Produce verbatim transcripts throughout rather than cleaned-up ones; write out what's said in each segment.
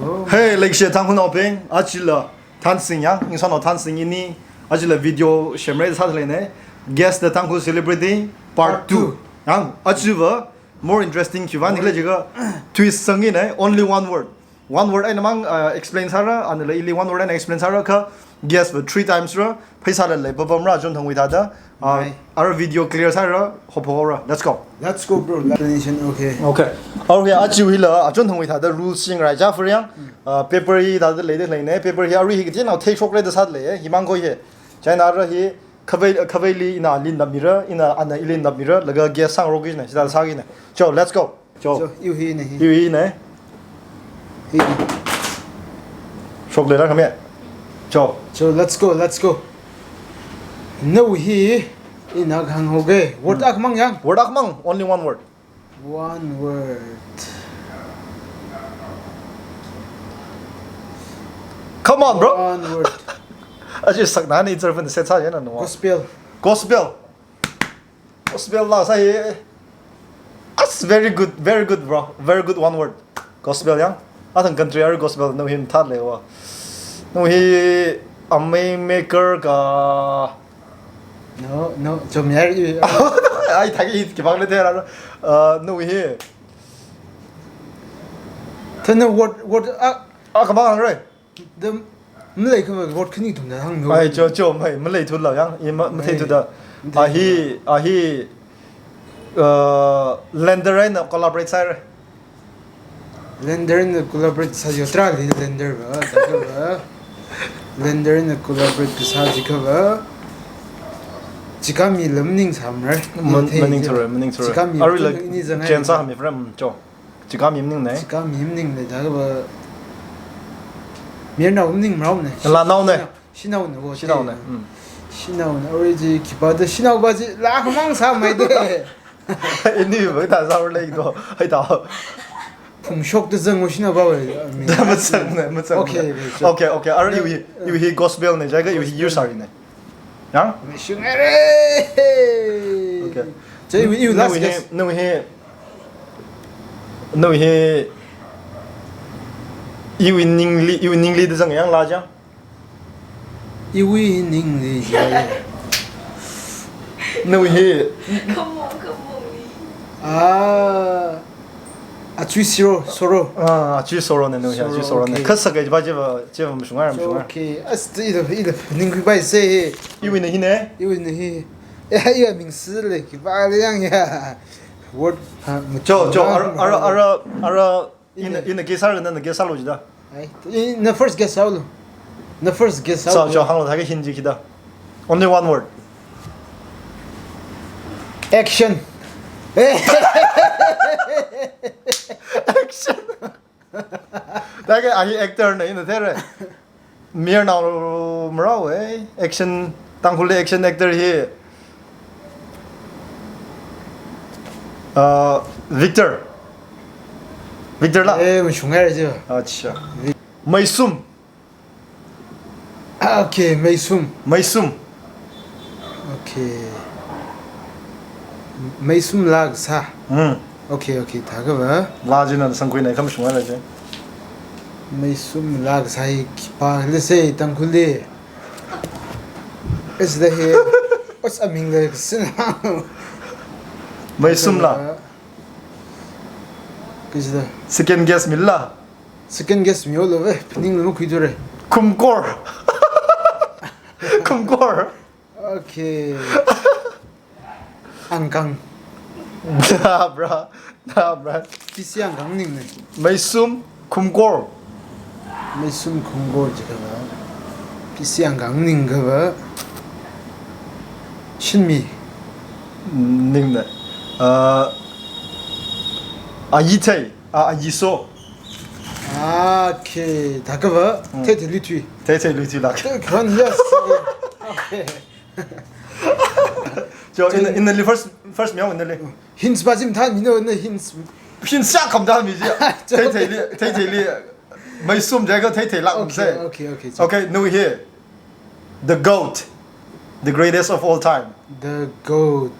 Hey, leikashi Tangkhulnaobing, ajala Thansing yang, ngisānao Thansing ini, ajala video semra sāda leina. Guess the Tangkhul Celebrity Part Part two. two. Yang, ajava more interesting khiwuivang khala jiakha, twist sangina, only one word. One word einamang, uh, explain sāra, anala ili one word eina explain sāra kha, guess va three times ra, pheisāla leipapamra, achon thangwui thāda, uh, Right. Ara video clear sāra, hophok haora. Let's go. Let's go, bro. Explanation, okay. Okay. Okay, aja hila, achon thangwui thāda rules singrai ja fur yang, uh, paper hi thāda leida leina, paper hi arui hi kachi nao theishokra da sāda lei, himang kho hi. China ra hi, khavai, khavaili ina ali napmira, ina ana ili napmira, laga guess sāngarok kajina, sida sākajina. Cho, let's go. Cho. Cho, iwui hina hi. Iwui hina. Hi. Shokle la khami. Cho. Cho, let's go, let's go. Nawui hi, ina hānghaoga. Word Hmm. akhamang yang. Word akhamang, only one word. One word. Come on, bro. One word. Aja sakna ni zerfan set sā yana no. Gospel. Gospel. Gospel la sāya. That's very good, very good, bro. Very good one word. Gospel yang. Athang country ara gospel nawui hi mathālei wa. Nawui hi amei maker ka. No, no, chom yar i. Ai, thaki hi khipākhala thera. Uh, nawui hi. Thana word, word, ah, Ah, khamang hāngra. The, malei kha word khani thumna hānglu. Ai, cho, cho, mai, maleithulo yang, i ma, Ai, matheithuda. matheithuda. Ahi, ahi, uh, lender eina collaborate sāra. Lender eina collaborate sā yo tra li lender va, sāka va. Lender eina collaborate kasā jiakha va. Chikami lam ning samra. Man, Ina thei maning je. thura, maning thura. Chikami Arui lam la ini zangai. chen sā mi friend, cho. Chikami maningnei. Chikami maningnei, thāka va. Mirnao maning maraonei. Lanaonei. Shanaonei, wo, Shanaonei, te. mm. Shanaonei, ori ji khipā da shanao va ji, la khamang sāmei de. Ini va ta sāra lei do, hai ta. Phungshok da zang wo shanao va wei, I mean. Mazangnei, mazangnei. Okay, okay, sure. Okay, okay, ara iwui, iwui hi gospel nei, jiakha iwui hi Gospel. use sārinei. Yang? Mashung are. Okay. Chei, iwui, iwui last Nawui hi, guess. nawui hi, nawui hi, iwui ningli, iwui ningli da zang yang la jang? Iwui ningli ya. Nawui hi. Come on, come on. Ah. Achui siro, soro. Ah, achui soronei, nawui hi, achui Soro, soronei. okay. Khasak ka jiva, jiva, jiva mashunga, So, mashunga. okay. As, ila, ila, ningkhui bai se he. Iwui na hi nei. Iwui na hi. Ya, ya, ming si le, khipā le yang ya. Word, ha, Cho, cho, machung ara, ara, ara, ara, Ina. ina, ina guess sāra, nana guess sālu jida. Ai, i, na first guess sālu. Na first guess Cho, sālu. cho, hānglu, thāka hint ji kida. Only one word. Action. Action. Thāka ahi actor na ina thera. Mirnao marao, eh. Action, Tangkhul action actor hi. Uh, Victor. Victor la? Eh, mashunga ji. Acha. Vic- Meisum. Ah, okay, Meisum. Meisum. Okay. Meisum la kasā. Hmm. Okay, okay, thāka va. La jina sangkhui nei, khamashunga la ji. Meisum la kasā hi khipā, let's say, Tangkhul li. Is the he. What's a ming le kasina? Meisum la. Kasā. Second guess mila. Second guess mi olo ve, phaning lo khui dure. Khumkor. Khumkor. Okay. Angkang. Da, bra. Da, bra. P C Angkang ningnei. Meisum Khumkor. Meisum Khumkor jiakha va. P C Angkang ning kha va. Shinmi. Ningnei. Uh, Ayithei. Ah, Ayiso. Okay, thāka va. Hmm. Theithei Luithui. Theithei Luithui la. Thei khan, yes. Okay. Cho, in, in the first, first meow in the lake. Hints ba jim than, you know, the hints. Hints ya kam da mi ji. Cho. Theithei li, theithei li. Meisum jiakha theithei la Okay, se. okay, okay, cho. Okay, nawui hi. The goat. The greatest of all time. The goat.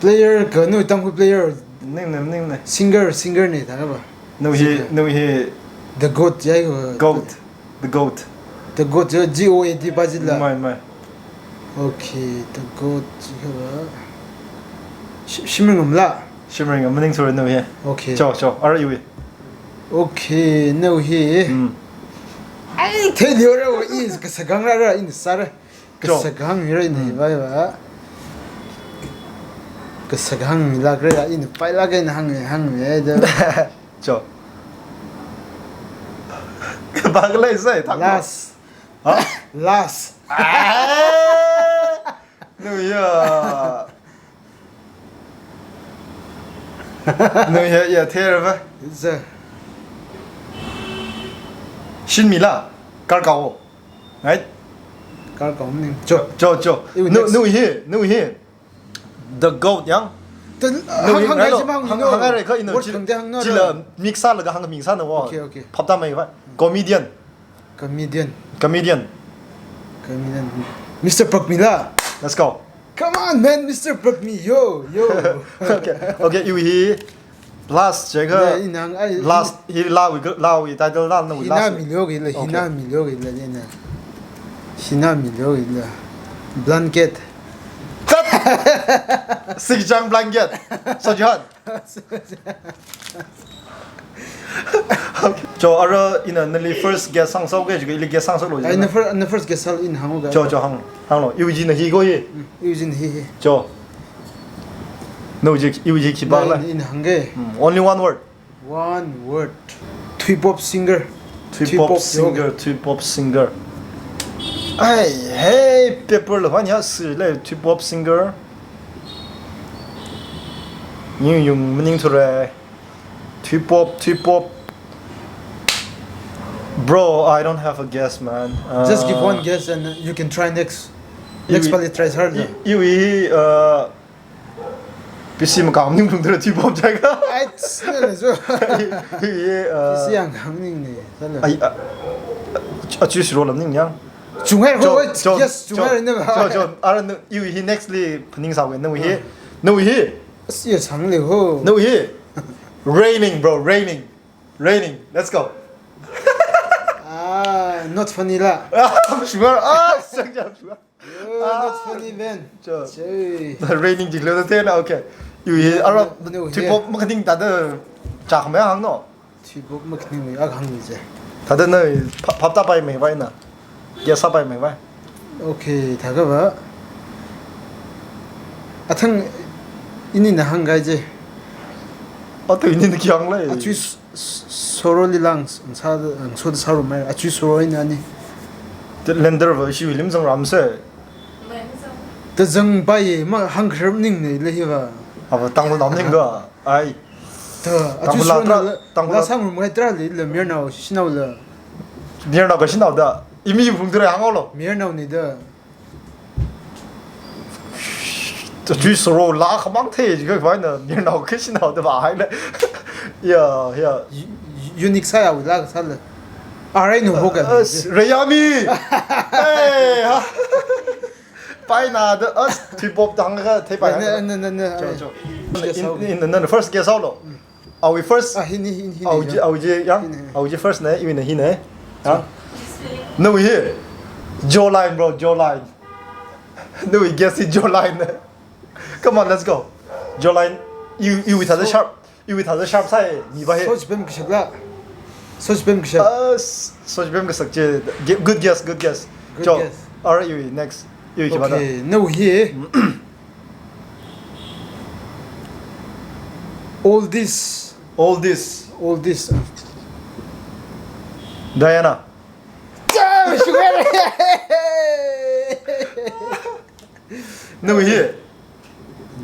Player kha, nawui Tangkhul player. Ningnei, ningnei. Singer, singer nei, thāka va. Nawui hi, nawui hi. The goat, ya, yo. Goat. The goat. The goat, yo, G O A T pa jila. Mai, mai. Okay, the goat, yo. Shi-, Shimringamla. Shimringam, maningsura nawui hi. Okay. Cho, cho, ara iwui. Okay, nawui hi. Hmm. Ai, theiliura, i kasā hāngra, ina sāra. Cho. Kasā hāngra ina, hmm, bai ba. Kasā hānglākra, ina pailāk eina hāng, hāngda. Cho. Bak lei sai, thak. Last. Ha? Last. Ah! Nawui ya. Nawui ya, ya, theira ba. Za. Shinmila. Karkao. Right? Karkao maning. Cho. Cho, cho. Iwui, no, next. Nawui hi, nawui hi. The goat yang. The, nawui hi, hāng, hāng, right lo? Hāng, hāng, hāng, hāng, hāng, hāng, word chi, khangde hāngna chila ra. Mix sālaga hāng, mix sāna wo. Okay, okay. Phaptāmei ba. Comedian. Comedian. Comedian. Comedian. Mister Pakmila. Let's go. Come on, man, Mister Pakmi, yo, yo. Okay, okay, iwui hi last, cheka. Yeah, ina hāng, ai, last, hi, hi Lawui, Lawui title la, nawui last. Hina Milyo gila, okay. Hina Milyo gila, ina. Hina Milyo gila. Blanket. Tat! Sikjang blanket. Sajihan. Cho, ara ina nali first guess hāngsāuga, jiga ili guess hāngsālu. Ai, jina. Na fir-, na first guess sālu, ina hānga. Cho, cho, hāng, hānglu. Iwui china hi ko hi. Mm, iwui china hi, hi. Cho. Nawui chi, iwui chi khipāla. Ina, ina hāngga. Mm, only one word. One word. Thui pop singer. Thui pop singer, thui pop singer. Ai, hey, paper la hwan ya si le, thui pop singer. Yung yung maningsura. Thui pop, thui pop. Bro, I don't have a guess, man. Just give, uh, one guess and you can try next. Next pali try harder. Iwui, iwui, uh, P C makam ning lungdra thui pop cheka. Ai, sila jo. Iwui, uh, P C yang kam ning ni. Sala. Ai, uh, achu siro lam ning yang. Chunghaira, cho, cho, yes, cho, chunghaira ne ba. Cho, cho, ara nawui hi next li phaningsāuga, nawui hi. Ah. Nawui hi. As, yes, hānglu ho. Nawui hi. Raining, bro, raining. Raining. Let's go. Ah, not funny la. Sure. Ah, sure, sure. Oh, not funny, man. Cho. Chui. Raining jiklo da thena, okay. Iwui hi, ara, no, no, thui pop makhaning thāda chak mai hāngno. Thui pop makhaning ni, ak hāngni je. Thāda na, pha-, phaptāpaimei ba ina. Guess sāpaimei ba. Okay, thākha ba. Athang ini na hāngga je. Athang ini na khi hāngla. Achui s-, s-, soro li lang, s-, sa, so da saro mai. Achui soro ina ni. Te lender va shi lim zangramsa. Te zangpai ma hāngkharar ning ni le hi va. Ava Tangkhul nam ning ga. Ai. Ta, Tangkhul la, Tangkhul la, la sangrumngai tara li, la mirnao, shinao la. Mirnao ka shinao da. Imi phung tura hānglo. Mirnao ni da. Ta chui soro la khamang the, jiga vai na, mirnao ka shinao da ba hai le. Ya, ya. U-, u-, unique sāya, la sāla. Arai no ho ka. Uh, uh, Rayami. Hey, ha. Paina da, uh, thui pop da hāngkha, theipai. Ne, ne, ne, ne. Cho, cho. Yes, in, in, in the first guess sālo. Mm. Are we first? Ah, hini, hini, hini, awui chi, ya. Awui chi, ya? Hini. Awui chi first na, iwui na hini. Ha? Nawui hi. Jawline, bro, jawline. Nawui guess hi jawline na. Come on, let's go. Jawline. Iwui, iwui thāda sharp. Iwui thāda sharp sāi, ni ba hi. Sochipem kashak la. Sochipem kashak. Uh, s-, sochipem kashak chi. G-, good guess, good guess. Good guess. Cho, ara iwui next. Iwui khipāna. Okay, nawui hi. All this. All this. All this. Diana. Nawui hi.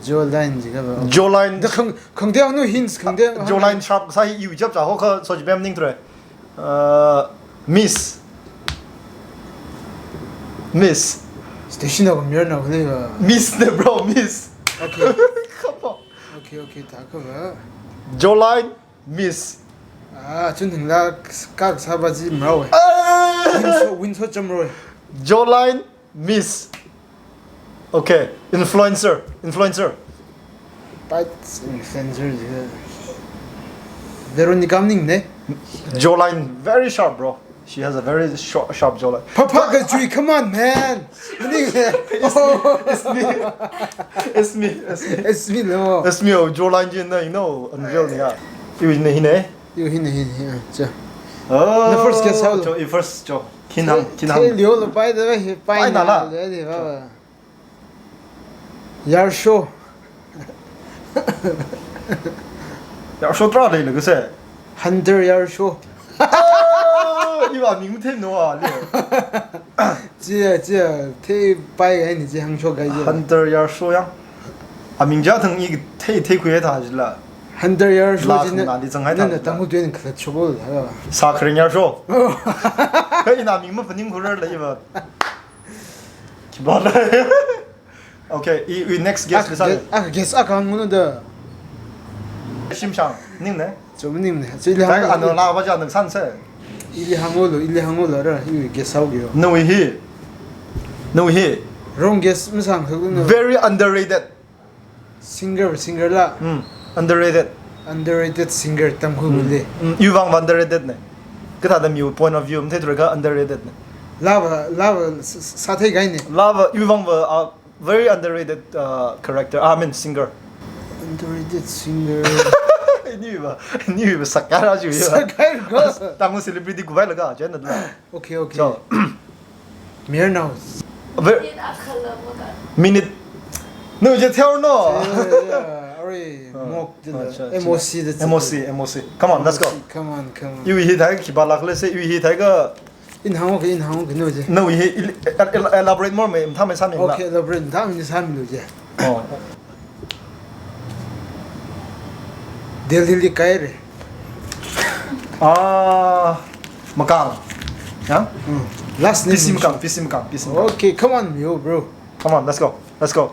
Jawline jiga ba. Jawline. Da khang, khangde hāngno hints, khangde hāng. Jawline sharp sāi iwui chapcha ho kha sochipem ning tura. Uh, miss. Miss. Station of Mirna, uh, miss the bro, miss. Okay. Come on. Okay, okay, thākha ba. Jawline, miss. Ah, chun thing la, kak sāba ji mrao. Ah! Winso, winso chamroi. Jawline, miss. Okay, influencer, influencer. Pats influencer jiga. Veronica maningne. Jawline very sharp, bro. She has a very short, sharp jawline. Papa kajui, come on, man. Maningne. It's me. It's me. It's me. It's me, no. It's me. Oh, jawline ji na, you know, unreal ni ya. Iwui hina, hina. Iwui hina, hina, hina. Cha. Oh, the first guess how? Cho, i first cho. Khin hang, khin hang. Thei leo lo pai da, pai na la. Pai na la. Yarsho. Yarsho tarā leilakha se. Hunter Yarsho. Oh, iva ming thei no a le. Chia, chia, thei pai gai ni chi hangshok gai chi. Hunter Yarsho yang. Aming ja thang i thei, theikhui tha jila. Hunter Yarsho la chi na, na li zang hai na tha na jila. Tangkhul tui ni khalat shok la. Sakharing Yarsho. Kha ina ming maphaning khurar la iva. Khipā la. Okay, i, i next guess. Ah, lisa guess, ah, guess, ah, kahāng ngunu da. Shimshang, ningne? Chum ningne. Chi ili hāng. Ano la ba ja nang san se. Ili hānglu, ili hānglu ra, i guess haoki yo. Nawui hi. Nawui hi. Wrong guess masang khak no. Very underrated. Singer, singer la. Hmm. Underrated. Underrated singer Tangkhul le. Hmm. Iwui vang va underrated ne. Kathāda miwui point of view matheithura kha underrated ne. Lava, lava, s-, s-, sāthei gai ne. Lava, iwui vang va, uh, very underrated, uh, character. I mean, singer. Underrated singer. Niva, niva sakara ju ya. Sakara go. Tangkhul celebrity kubai laga, chena la. Okay, okay. So, Mirnao. Ve-, minute. No, je tell no. Yeah, yeah, yeah. Ari, ah, mok, je la. Acha, acha. M O C de. M O C, M O C. Come on, let's go. M O C, come on, come on. Iwui hi thai khipā lak le se, iwui hi thai ka. In hāng, okay, in hāng, okay, no je. No, iwui hi el-, el-, el-, elaborate more me, tha me san mi la. Okay, elaborate, tha me san mi lo je. Oh. Delhi li kai re. Ah, Makang. Ya? Hmm. Last name P C Makang, P C Makang, P C Makang. Okay, come on, yo, bro. Come on, let's go. Let's go.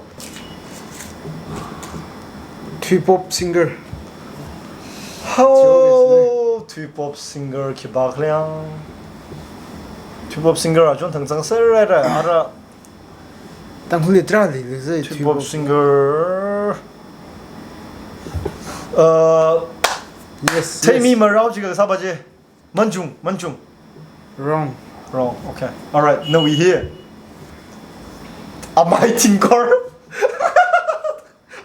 Thui pop singer. How? Thui pop singer khipā khala yang. Thui pop singer a chon thang chang ser rai rai. Ara Tangkhul li tarā leilakha se Thui pop singer. Uh, yes, yes. Theimi marao chi kasā ba je. Manchung, Manchung. Wrong. Wrong. Okay. All right. Nawui hi. Amai Tingkor.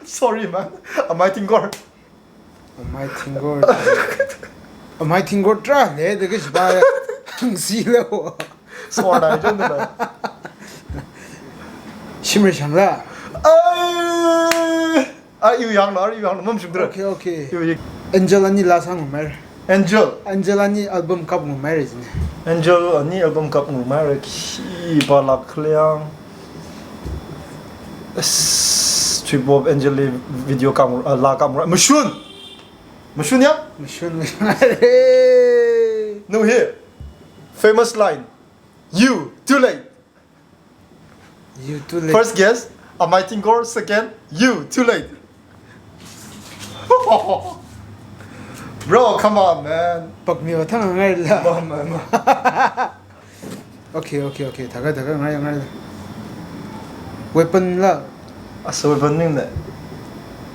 Sorry, man. Amai Tingkor. Amai Tingkor. Amai Tingkor tarā le, da kashi ba ya. Hangsi le wo. Sorry, I don't know. Shimrishang la. Ai, ai, iwui hānglu, iwui hānglu, mamshung dra. Okay, okay. Iwui. Angel ani la sāngumei. Angel. Angel ani album kapngumei re jine. Angel ani album kapngumei re khipā lak khala yang. Thui pop Angel li video kap, uh, la kap. Mashun. Mashun ya? Mashun, Mashun. No, here. Famous line. You, too late. You too late. First guess, Amai Tingkor. Second, you, too late. Bro, come on, man. Pak mi wa thang ngai la. Ma, ma, ma. Okay, okay, okay. Thaka, thaka, ngai, ngai. Weapon la. Asa weapon ning ne.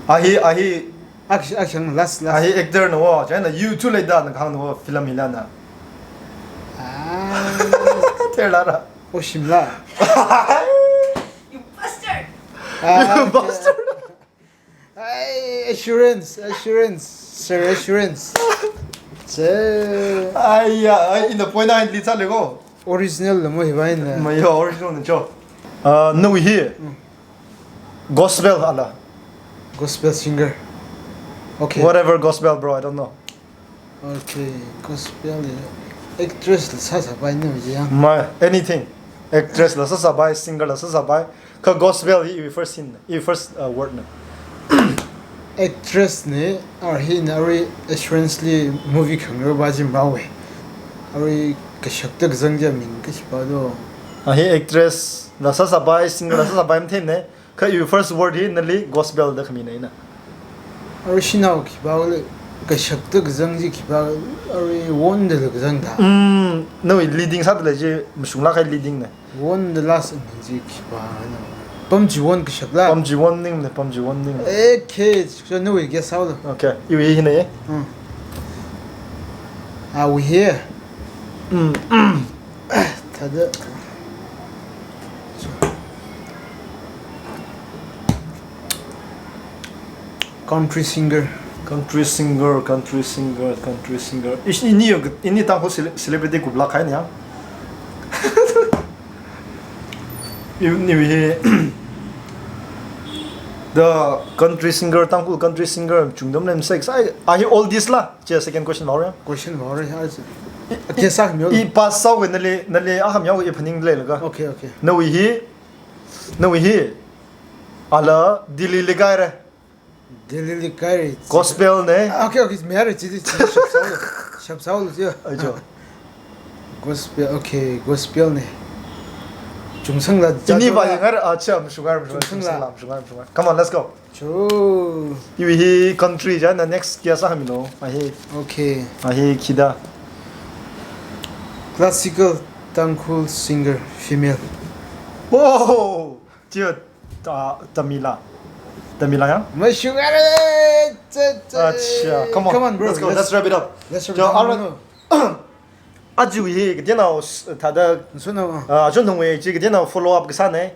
Ahi, ahi. Action, action, last, last. Ahi actor no, china you too late da na kahāng no film hi la na. Ah. Tela ra. Oh, Shimla. You bastard! Ah, you bastard! Ai, assurance, assurance, sir, assurance. Sir. Ai ya, ai, in the point I li cha le go. Original la mo hi vai na. Ma yo, original na cho. Uh, no, here. Mm. Gospel ala. Gospel singer. Okay. Whatever gospel, bro, I don't know. Okay, gospel, eh, actress la sāsāpai no je ya. Ma, anything. Actress la sāsāpai, singer la sāsāpai. Kha gospel hi iwui first hint, iwui first, uh, word na. Actress ne, ar hi na, arui Assurance li movie khangarā ba jim ba we. Arui kashakta kazang ja min kashi pa do. Ah, hi actress la sāsāpai, singer la sāsāpai mathei ne. Kha iwui first word hi nali gospel da khami na ina. Arui shanao khipā le, kashakta kazang ji khipā, arui won da kazang da. Mm, no, leading sāda le ji, mashung la khai leading ne. Won da last in ji khipā na. Pamjiwon kashak la. Pamjiwon ning ne, Pamjiwon ning. Okay, so no, we guess how lo. Okay, iwui hi ne. Hmm. Are we here? Mm. Thāda. Country singer. Country singer, country singer, country singer. Ish, ini, ini Tangkhul cele-, celebrity kupla kahaina ya. Ini hi the country singer, Tangkhul country singer, chungdam nem sex. I, I hear all this la. Che second question vāhaora. Question vāhaora, I see. Ake sākhami yo. I pass sāhaowa nali, nali akha miyo i phaning leilaga. Okay, okay. Nawui hi, nawui hi. Ala Delhi li kahaira. Delhi li kahaira. Gospel na. Ah, okay, okay, mayara, chi, chi, chi, shapsao. Shapsao lo, chi. Ai jo. Gospel, okay, gospel na. Chungsangla, ini va yangra, ah, cha, mashungar, mashungar, chungsangla. Chungsangla, mashungar, mashungar. Come on, let's go. Cho. Iwui hi country china next guess sākhami lo. A hi. Okay. A hi khida. Classical Tangkhul singer, female. Whoa! Chi ta, Tamila. Tamila ya? Mashungara. Acha, come on. Come on, bro. Let's go. Let's, let's wrap it up. Let's wrap it up. Cho, alright. No, no. Aja hi kateonao s-, thāda, Nsuno. Ah, achonthangwui chi kateonao follow up kasāna.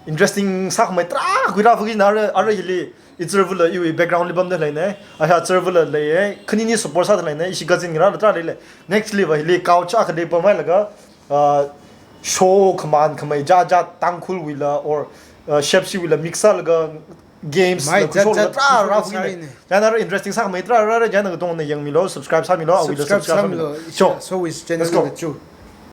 Interesting sākhamei tarākha khuirā phakina ara, ara hili. Ichirvula iwui background li pamda leina. Aha ichirvula leiya. Khanini support sāda leina. Ishi cousin ngarā tarā leilei. Next li va hili couch akha li pamhailaga, ah, show khaman khamei jajat Tangkhulwuila or, ah, Shepshiwuila mix sālaga games mai la khuishoklaga jajat tarā khuishoklaga rākhuina. Sāina. China ara interesting sākhamei tarākha, china katongna yangmilo, subscribe sāmilo, awuila subscribe sāmilo. Subscribe sāmilo. Cho. So is channel. Let's go. Chu.